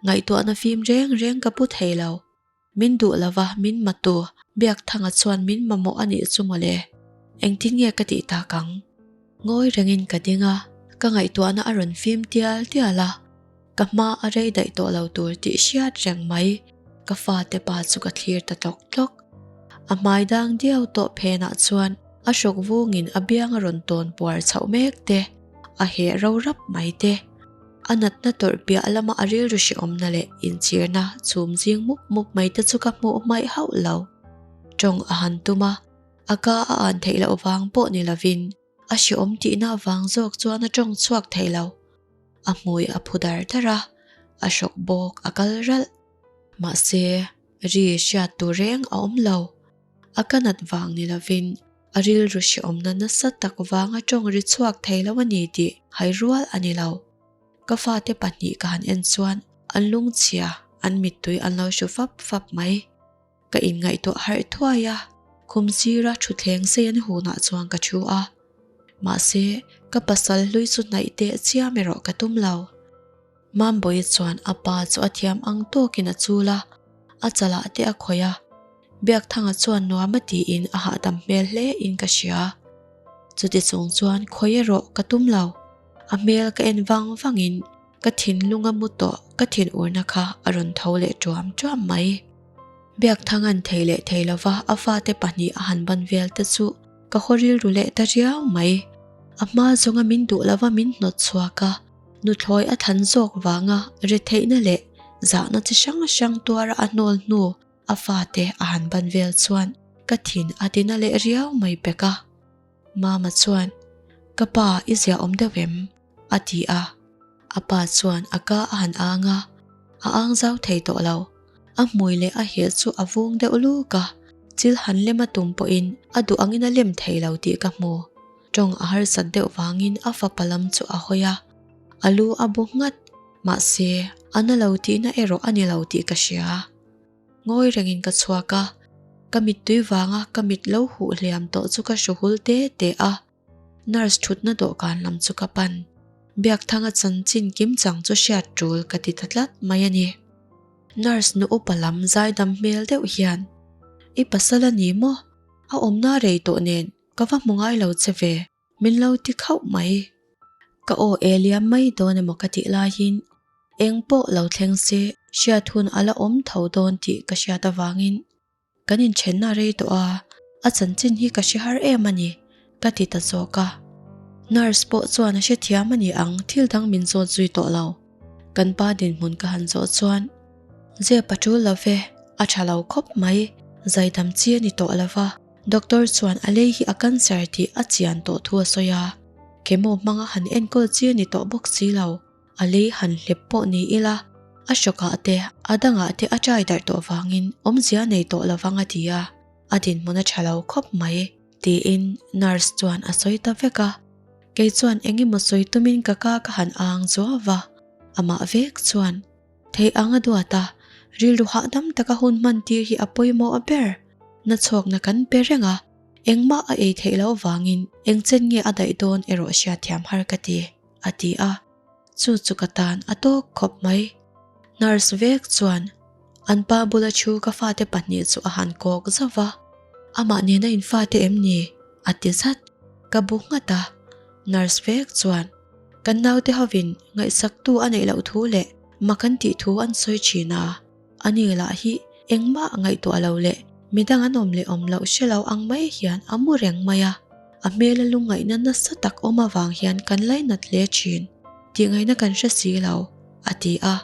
Ngaihtuahna fim reng reng ka pu thei lo. Min duh lova min matu Biakthanga chuan min mamawh a nih chu mawle. Engtin nge ka tih tak ang? Ngawi rengin ka ding a, ka ngaihtuahna a rawn fim tial tial a. Ka hma a rei daih tawh lo tur tih hriat reng mai, ka fate pa chu ka thlir ta tlawk tlawk. A hmai dang diau tawh phenah chuan a hrawk vungin a biang a rawn tawn puar chhoh mek te, a heh ro rap mai te. A natna tawrh piah lama a rilru hrehawmna leh inchirna chhum zing mup mup mai te chu ka hmuh hmaih hauh lo. Tawng a han tum a, a ka a an theih loh vang pawh ni lovin A hrehawm tihna avang zawk chuan a tawng chhuak thei lo. A hmui a phu dar dar a, a hrawk bawk a kal ralh. Mahse, ri hriat tur reng a awm lo. A ka nat vang ni lovin a rilru hrehawmna nasa tak vanga tawng ri chhuak thei lo a ni tih hai rual a ni lo. Ka fate pahnih ka han en chuan an lungchhia, an mittui an lo hru fap fap mai. Ka inngaihtuah harh thuai a, khum sira thutthleng sei an hunah chuan ka thu a. Mahse, ka pasal hlui chu hnaih teh chiam erawh ka tum lo. Mambawi chuan a pa chu a thiam ang tawkin a chul a, a chalah te a khawih a. Biakthanga chuan nuam a tiin a hahdam hmel hle in ka hria. Chuti chung chuan khawih erawh ka tum lo. A hmel ka en vang vangin ka thinlunga mu tawh ka thinurna kha a rawn tho leh ṭuam ṭuam mai. Biakthanga'n thei leh thei lova a fate pahnih a han ban vel te chu ka haw rilru leh ta riau mai. A hma zawnga min duh lova min hnawt chhuak a, nuthlawi a thlan zawk vanga retheihna leh zahna chi hrang hrang tuara a hnawl hnu a fate a han ban vel chuan ka thin a tina leh riau mai pek a. Mama chuan, Ka pa i zia awm deuh em? a ti a. A pa chuan a ka a han ang a, a ang zau thei tawh lo. A hmui leh a hel chu a vung deuh luk a, chil han lem a tum pawhin a duh angin a lem thei lo tih ka hmu. Tawng a harsat deuh vangin a fapa lam chu a hawi a, a lu a bu nghat, mahse a na lo tihna erawh a ni lo tih ka hria. Ngawi rengin ka chhuak a, ka mittui vanga ka mit lo huh hliam tawh chu ka hru hul te te a, nurse thutna dawhkan lam chu ka pan. Biakthanga chanchin kim chang chu hriat tul ka ti ta tlat mai a ni. Nurse nu upa lam zaidam hmel deuh hian, I pasal a ni maw? A awmna rei tawh nen ka va hmu ngai lo che ve. Min lo ti khauh mai. Ka aw e liam mai dawn emaw ka tih laiin eng pawh lo thleng se hriat hun a la awm tho dawn tih ka hriat avangin kan inthenna rei tawh a, a chanchin hi ka hre har em a ni ka ti ta zawk a. Nurse pawh chuan a hrethiam a ni ang thil dang min zawt zui tawh lo. Kan pa dinhmun ka han zawh chuan zep a tul lo ve, a tha lo khawp mai, zaidam chi a ni tawh lo va. Doctor chuan a lei hi a cancer tih a chian tawh thu a sawi a, chemo hmanga han enkawl chi a ni tawh bawk si lo, a lei han hlep pawh ni ila a hrawkah te a dangah te a chai darh tawh vangin awmzia nei tawh lovang a ti a, a dinhmun a tha lo khawp mai tiin nurse chuan a sawi ta vek a, kei chuan eng emaw sawi tumin ka ka ka han ang zuau va, amah vek chuan. Thei ang a duat a, rilru hahdam taka hun hman tir hi a pawimawh ber. Nachhawkna kan pe reng a, engmah a ei theih loh vangin eng chen nge a daih dawn erawh hriatthiam har ka ti, a ti a. Chu chu ka tan a tawk khawp mai. Nurse vek chuan an pa bula thu ka fate pahnih chu a han kawk zauh va, Amah nena in fate em ni? a ti zat. Ka bu nghat a, nurse vek chuan Kan naute hovin ngaihsaktu a neih loh thu leh mak an tih thu an sawi thin a, ani lah hi engmah ngaihtuah lo leh midang an awm leh awm loh hre lo ang mai hian a mu reng mai a, a hmela lungngaihna nasa tak awm avang hian kan lainat hle thin tih ngaihna kan hre si lo, a ti a,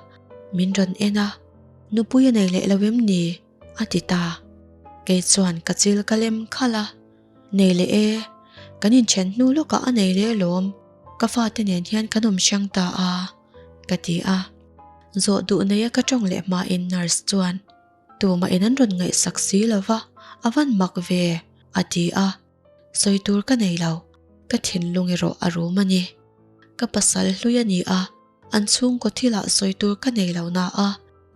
min rawn en a, Nupui a nei leh lo em ni? a ti ta. Kei chuan ka chil ka lem khalh a. Nei leh e, kan inthen hnu lawkah a nei leh alawm, ka fate nen hian kan awm hrang ta a, ka ti a. Zawh duh neia ka tawng leh hmain nurse chuan, Tumah in an rawn ngaihsak si lo va, a van mak ve, a ti a. Sawi tur ka nei lo, ka thinlung erawh a rum a ni. Ka pasal hlui a ni a, an chhungkaw thilah sawi tur ka nei lo na a,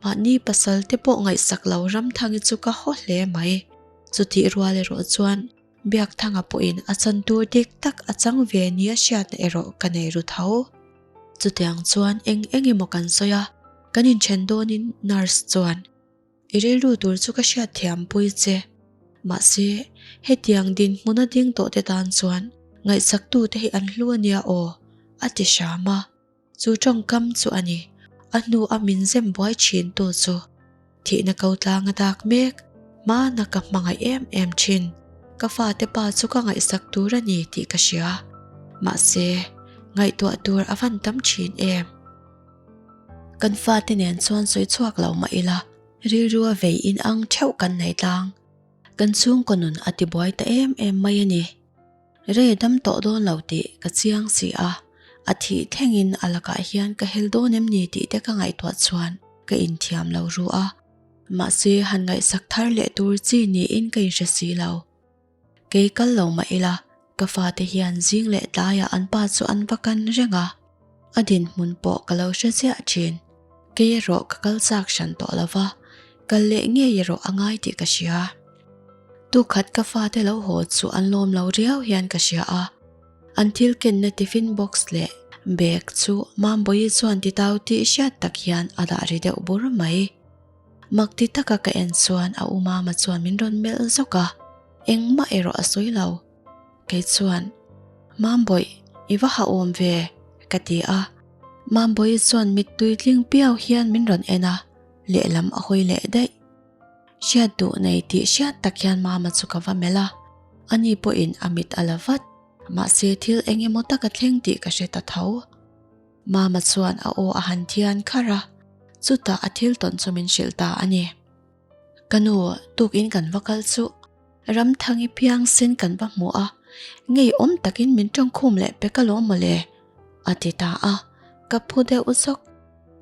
mahni pasal te pawh ngaihsak lo Ramthangi chu ka haw hle mai. Chutih rual erawh chuan Biakthanga pawhin a chan tur dik tak a chang ve nia hriatna erawh ka nei ru tho. Chutiang chuan eng eng emaw kan sawi a, kan inthen dawnin nurse chuan I rilru tur chu ka hriat thiam pui che. Mahse, hetiang dinhmuna ding tawh te tan chuan ngaihsaktute hi an hlu a nia aw, a ti hram a. Chu tawngkam chu a ni, a hnu a min zem buai thin tu chu. Thihna ko tlang a dak mek, hmana ka hmangaih em em thin. Ka fate pa chu ka ngaihsak tur a ni tih ka hria. Mahse, ngaihtuah tur a van tam thin em. Kan fate nen chuan sawi chhuak lo mah ila, rilru a vei in ang theuh kan nei tlang. Kan chhungkaw nun a tibuai ta em em mai a ni. Rei a dam tawh dawn lo tih ka chiang si a, a thih thlengin a lakah hian ka hel dawn em ni tih te ka ngaihtuah chuan ka inthiam lo ru a. Mahse han ngaihsak thar leh tur chi niin ka inhre si lo. Kei kal lo mah ila, ka fate hian zing leh tlaiah an pa chu an va kan reng a, a dinhmun pawh ka lo hre chiah thin. Kei erawh ka kal chak hran tawh lo va, kal leh ngei erawh a ngai tih ka hria. Tukhat ka fate lo haw chu an lawm lo riau hian ka hria a, an thil kenna tiffin box leh bag chu Mambawi chuan titau tih hriat tak hian a dah ri deuh bur mai. Mak ti taka ka en chuan a u mama chuan min rawn melh zawk a, engmah erawh a sawi lo. Kei chuan, Mambawih, i va hauhawm ve? Ka ti a. Mambawi chuan mittui tling piau hian min rawn en a, lehlam a hawi leh daih. Hriat duh nei tih hriat tak hian Mama chu ka va melh a, ani pawhin a mit a la vat. Mahse thil eng emaw tak a thleng tih ka hre ta tho. Mama chuan a aw a han thian kharh a, chutah a thil tawn chu min hrilh ta a ni. Ka nu, tukin kan va kal chu Ramthangi phiangsen kan va hmu a, ngeiawm takin min tawngkhum leh pek alawm mawle, a ti ta a, ka phu deuh zawk.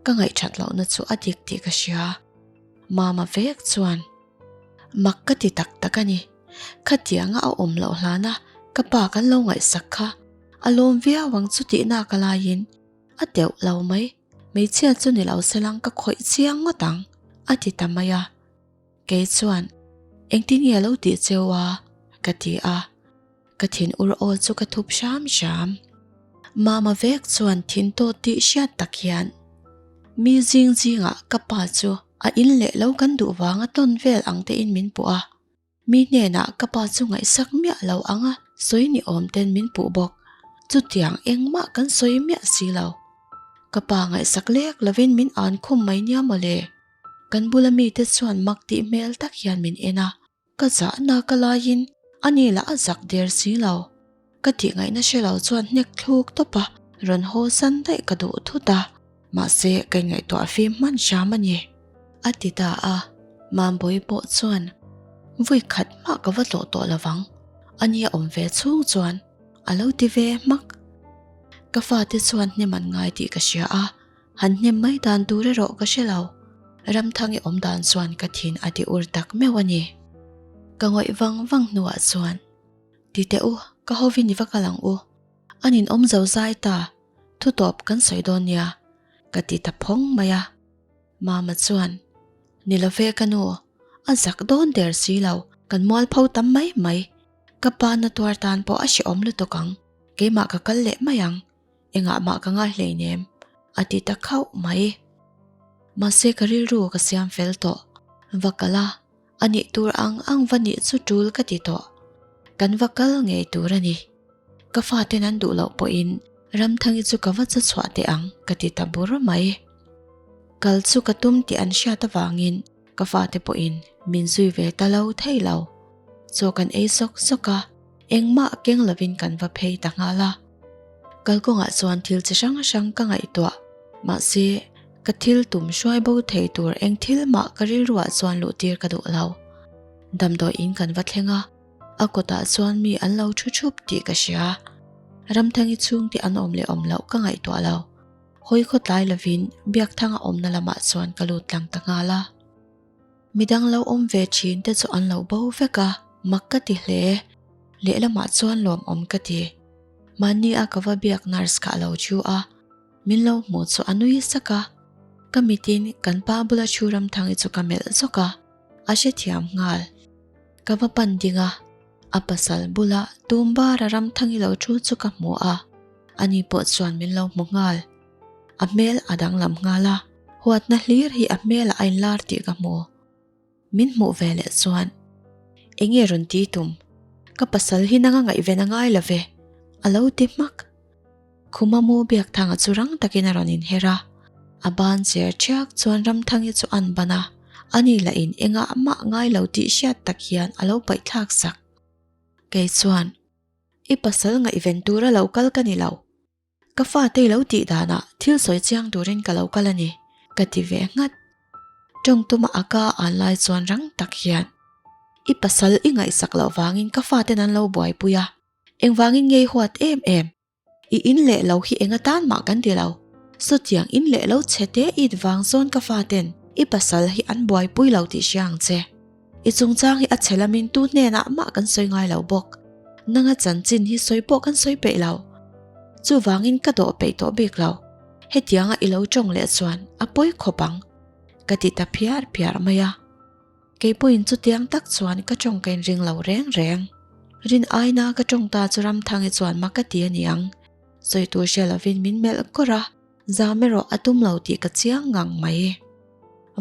Ka ngaihthat lohna chu a dik tih ka hria. Mama vek chuan, Mak ka ti tak tak a ni. Khatianga a awm loh hlana ka pa kan lo ngaihsak kha a lawm viau ang chu tihnak a laiin a teuh lo mai. Hmeichhia chu ni lo selang ka khawih chiang ngawt ang, a ti ta mai a. Kei chuan, Engtin nge a lo tih cheu a? ka ti a. Ka thin ur awl chu ka thup hram hram. Mama vek chuan thin tawt tih hriat tak hian, Mi zing zingah ka pa chu a in leh lo kan duh vanga tawn vel ang tein min puh a. Mi hnenah ka pa chu ngaihsak miah lo anga sawi ni awm ten min puh bawk. Chutiang engmah kan sawi miah si lo. Ka pa ngaihsak lek lovin min an khum mai nia mawle. Kan bula mite chuan mak tih hmel tak hian min en a. Ka zahna ka laiin a ni lah a zak der si lo. Ka tih ngaihna hre lo chuan hnek thluk tawp a, rawn haw san daih ka duh thut a, mahse ka inngaihtuah fim hman hram a ni. A ti ta a, Mambawi pawh chuan vawi khat mah ka va tlawh tawh lovang, a ni a awm ve chhung chuan a lo ti ve hmak. Ka fate chuan hnem an ngai tih ka hria a, Han hnem mai dan tur erawh ka hre lo. Ramthangi awm dan chuan ka thin a ti ur tak meuh a ni. Ka ngawih vang vang hnuah chuan, Ti teh u, ka hovin i va kal ang u. A ninawm zo zai ta, thu tawp kan sawi dawn nia, ka ti ta phawng mai a. Mama chuan, Ni lo ve ka nu, a zak dawn der si lo, kan mualpho tam mai mai. Ka pa na tuar tan pawh a hrehawm lutuk ang, keimah ka kal leh mai ang. Engah mah ka ngai hleinem, a ti ta khauh mai. Mahse ka rilru ka siam fel tawh. Va kal a, a nih tur ang ang va nih chu tul ka ti tawh. Kan va kal ngei tur a ni. Ka faten an duh loh pawhin Ramthangi chu ka va cha chhuah teh ang ka ti ta bur mai. Kal chu ka tum tih an hriat avangin ka fate pawhin min zui ve ta lo thei lo. Chaw kan ei sawk sawk a. Engmah keng lovin kan va phei ta nghal a. Kalkawngah chuan thil chi hrang hrang ka ngaihtuah. Mahse, ka thil tum hruai bo thei tur eng thil mah ka rilruah chuan luh tir ka duh lo. Damdawi in kan va thleng a, a kawtah chuan mi an lo thu thup tih ka hria. Ramthangi chhungte an awm leh awm loh ka ngaihtuah lo. Hawi khawtlai lovin Biakthanga awmna lamah chuan ka lut tlang ta nghal a. Midang lo awm ve thin te chu an lo bo vek a, mak ka ti hle. Lehlamah chuan lawmawm ka ti. Mahni a ka va biak nurse kha a lo thu a, min lo hmuh chu a nui sak a. Ka mitin kan pa bula thu Ramthangi chu ka melh zawk a, a hrethiam nghal. Ka va pan ding a, a pasal bula tum bara Ramthangi lo thu chu ka hmu a, ani pawh chuan min lo hmu nghal. A hmel a danglam nghal a, huatna hlir hi a hmelah a inlar tih ka hmu. Min hmuh ve leh chuan, Enge rawn ti tum? Ka pasal hi nanga ngaihven a ngai lo ve, a lo ti hmak. Khuma mu Biakthanga chu rang takin a rawn inher a, a ban cher ṭhiak chuan Ramthangi chu an ban a, ani lahin engah mah ngai lo tih hriat tak hian a lo paihthlak sak. Kei chuan, I pasal ngaihven tura lo kal ka ni lo. Ka fate i lo tih danah thil sawi chiang turin ka lo kal a ni, ka ti ve nghat. Tawng tuma a ka an lai chuan rang tak hian, I pasal i ngaihsak loh vangin ka faten an lo buaipui a, engvangin nge i huat em em? I in leh lo hi eng atan mah kan ti lo. Sawtiang in leh lo chhe te it vang zawn ka faten i pasal hi an buaipui lo tih hria ang che. I chungchang hi a chhe lamin tu hnenah mah kan sawi ngai lo bawk. Nanga chanchin hi sawi pawh kan sawi peih lo. Chuvangin ka dawh peih tawh bik lo. Hetianga i lo tawng leh chuan a pawi khawp ang. Ka ti ta phiar phiar mai a. Kei pawhin chutiang tak chuan ka tawng ka inring lo reng reng. Rin aina ka tawng ta chu Ramthangi chuan mak ka ti a niang. Sawi tur hre lovin min melh kawr a. Zam erawh a tum lo tih ka chiang ngang mai.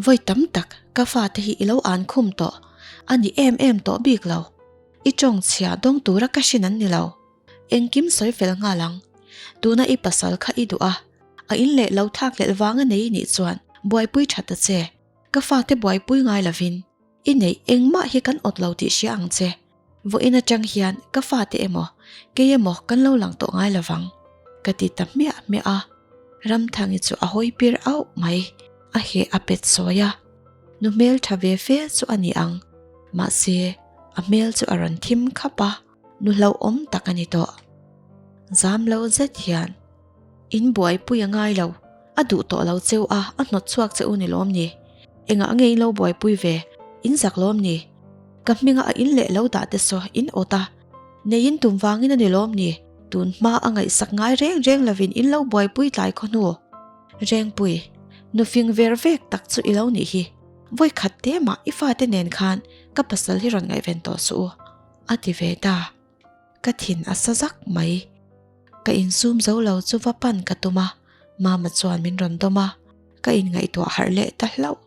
Vawi tam tak ka fate hi i lo an khum tawh, a ni em em tawh bik lo. I tawng chhia dawng tura ka hrin an ni lo. Engkim sawi fel nghal ang. Tuna i pasal kha i duh a, a in leh lo thlak hlelh vang a nei nih chuan buaipui tha ta che. Ka fate buaipui ngai lovin i neih engmah hi kan awt lo tih hria ang che. Vawiin atang hian ka fate emaw kei emaw kan lo lang tawh ngai lovang ka ti ta hmiah hmiah a. Ramthangi chu a hawi pir auh mai, a heh a pet sawi a. Nu hmel tha ve fe chu a ni ang, mahse a hmel chu a rawn thim khap a, nu hlauhawm tak a ni tawh. Zam lo zet hian in buaipui a ngai lo, a duh tawh lo cheu a, a hnawt chhuak che u ni lawm ni? Engah nge in lo buaipui ve? In zak lawm ni? Ka hminga a in leh lo dah te saw in awt a, nei in tum vangin a ni lawm ni? Tun hma a ngaihsak ngai reng reng lovin in lo buaipui tlai khaw hnu. Rengpui, nu fing ver vek tak chu i lo nih hi. Vawi khat te mah i fate nen khan ka pasal hi rawn ngaihven tawh suh u, a ti ve ta. Ka thin a sa zak mai. Ka insum zo lo chu va pan ka tum a, Mama chuan min rawn dawm a, ka inngaihtuah harh leh ta hlauh.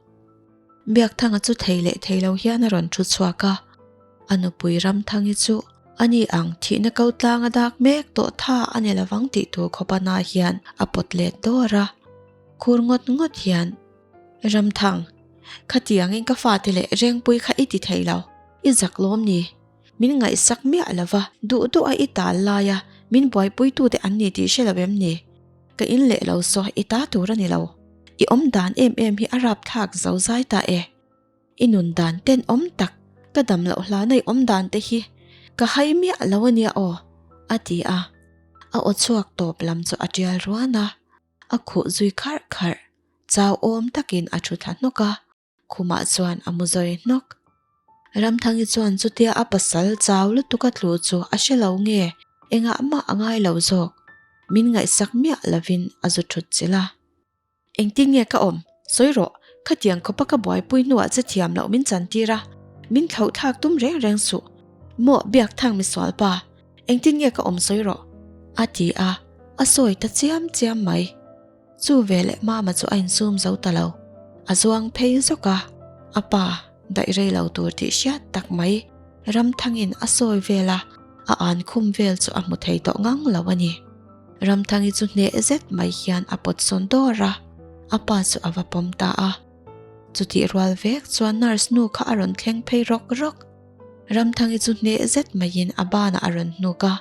Biakthanga chu thei leh thei lo hian a rawn thu chhuak a, a nupui Ramthangi chu a ni ang thihna ko tlang a dak mek tawh tha a ni lovang tih tur khawp a na hian a pawt let dawr a, khur ngawt ngawt hian, Ramthang, khatiangin ka fate leh Rengpui kha i ti thei lo, i zak lawm ni? Min ngaihsak miah lo va, duh duh a i tal lai a, min buaipuitute an ni tih hre lo em ni? Ka in leh lo saw i ta tur a ni lo. I awm dan em em hi a rapthlak zo zai ta e. I nun dan tenawm tak, ka dam loh hlana i awm dan te hi ka hai miah lo a nia aw, a ti a. A aw chhuak tawp lam chu a tial ruan a, a khuh zui kharh kharh. Chau awm takin a thu thla hnawk a. Khumah chuan a mu zawi hnawk. Ramthangi chuan chutia a pasal chau lutuk a tlu chu a hre lo nge, engah mah a ngai lo zawk. Min ngaihsak miah lovin a zu thut chilh a. Engtin nge ka awm? Sawi rawh, khatiang khawpa ka buaipui hnuah che thiam loh min chantir a, min thlauh thlak tum reng reng suh. Maw Biakthang misual pa, engtin nge ka awm sawi rawh? A ti a, a sawi ta chiam chiam mai. Chu veleh Mama chu a insum zo ta lo. A zuang phei zawk a, a pa daih rei lo tur tih hriat tak mai Ramthangin a sawi vel a, a an khum vel chu a hmu thei tawh ngang lo a ni. Ramthangi chu hneh zet mai hian a pawt sawn dawr a, a pa chu a va pawm ta a. Chutih rual vek chuan nurse nu kha a rawn thleng phei rawk rawk. Ramthangi chu hneh zet maiin a banah a rawn hnuk a,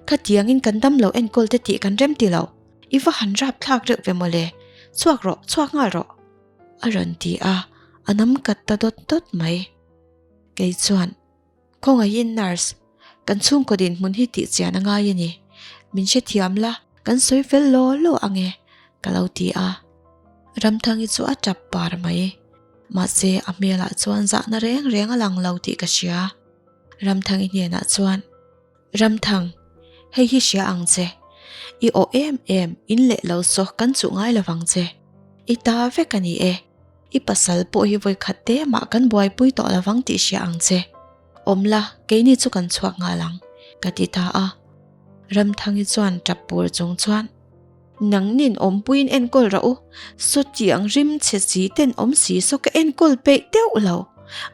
Khatiangin kan damlo enkawl te tih kan rem ti lo. I va han rap thlak reuh ve mawle, chhuak rawh, chhuak nghal rawh. A rawn ti a, a nam kat ta dawt dawt mai. Kei chuan, Khawngaihin nurse, kan chhungkaw dinhmun hi tih chian a ngai a ni. Min hrethiam la, kan sawi fel law law ang e, ka lo ti a. Ramthangi chu a tap par mai. Mahse, a hmelah chuan zahna reng reng a lang lo tih ka hria. Ramthangi hnenah chuan, Ramthang, hei hi hria ang che. I aw em em, in leh lo saw kan chuh ngai lo vang che. I ta vek a ni e. I pasal pawh hi vawi khat te mah kan buaipui tawh lo vang tih hria ang che. Awm la, keini chu kan chhuak nghal ang, ka ti ta a. Ramthangi chuan tap pur chung chuan, Nangnin awmpuiin enkawl rawh u, sawtiang rim chhe si ten awm si saw ka enkawl peih deuh lo.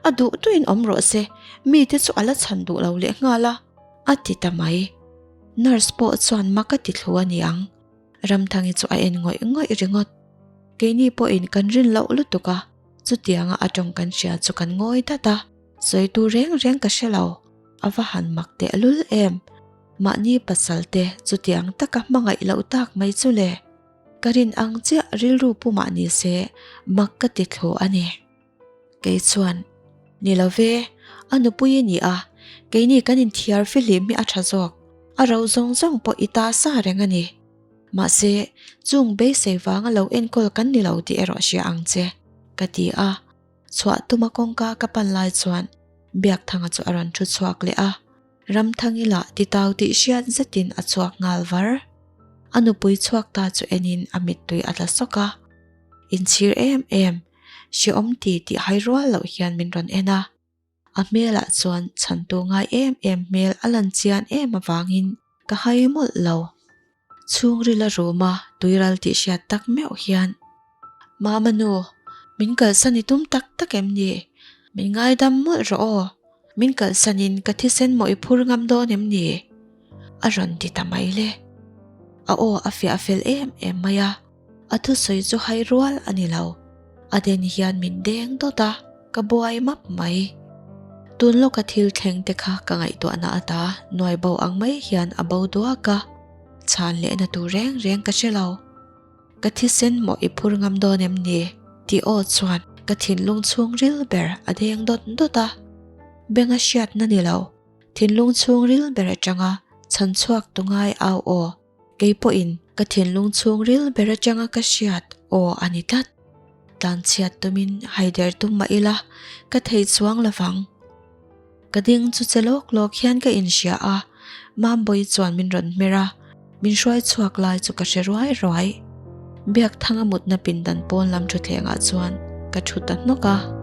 A duh duhin awm rawh se, mite chu a la chhan duh lo leh nghal a, a ti ta mai. Nurse pawh chuan mak a ti thlu a ni ang. Ramthangi chu a en ngawih ngawih ringawt. Keini pawhin kan rin loh lutuk a, chutianga a tawng kan hria chu kan ngawi dat a, sawi tur reng reng ka hre lo. A va han mak tehlul em! Mahni pasal te chutiang taka hmangaih loh tak mai chu le. Ka rin ang chiah rilru pu mah ni se mak ka ti thlu a ni. Kei chuan, Ni lo ve, a nupui i ni a, keini kan inthiar fihlim hi a tha zawk, a ro zawng zawng pawh i ta sa reng a ni. Mahse, chung beisei vanga lo enkawl kan ni lo tih erawh hria ang che, ka ti a. Chhuah tuma kawngka ka pan lai chuan Biakthanga chu a rawn thu chhuak leh a. Ramthangi lah titau tih hriat zetin a chhuak nghal var. A nupui chhuak ta chu enin a mittui a tla sawk a. Inchhir em em, hrehawm ti tih hai rual loh hian min rawn en a. A hmelah chuan chhantu ngai em em hmel a lan chian em avangin ka hai mawlh lo. Chhungrila ruma tuiral tih hriat tak meuh hian, Mama nu, min kalsan i tum tak tak em ni? Min ngaidam mawlh rawh aw, min kalsanin ka thisen maw i phur ngam dawn em ni? A rawn ti ta mai le. A aw a fiah fel em em mai a, a thusawi chu hai rual a ni lo. A den hian min deng dawt a, ka buai map mai. Tun lawka thil thleng te kha ka ngaihtuahna ata nuai bo ang mai hian a bo duak a, chhan lehna tur reng reng ka hre lo. Ka thisen maw i phur ngam dawn em ni? tih aw chuan ka thinlung chhungril ber a deng dawt dawt a. Benga hriatna ni lo, thinlung chhungril ber atanga chhan chhuak tu ngai au aw, kei pawhin ka thinlung chhungril ber atanga ka hriat aw a ni tlat. Tlanchhiat tumin haider tum mah ila ka thei chuang lovang. Ka ding chu che lawk lawk hian ka inhria a, Mambawi chuan min rawn hmer a, min hruai chhuak lai chu ka hre ruai ruai. Biakthanga mutna pindan pawn lam thutthlengah chuan ka thu ta hnawk a.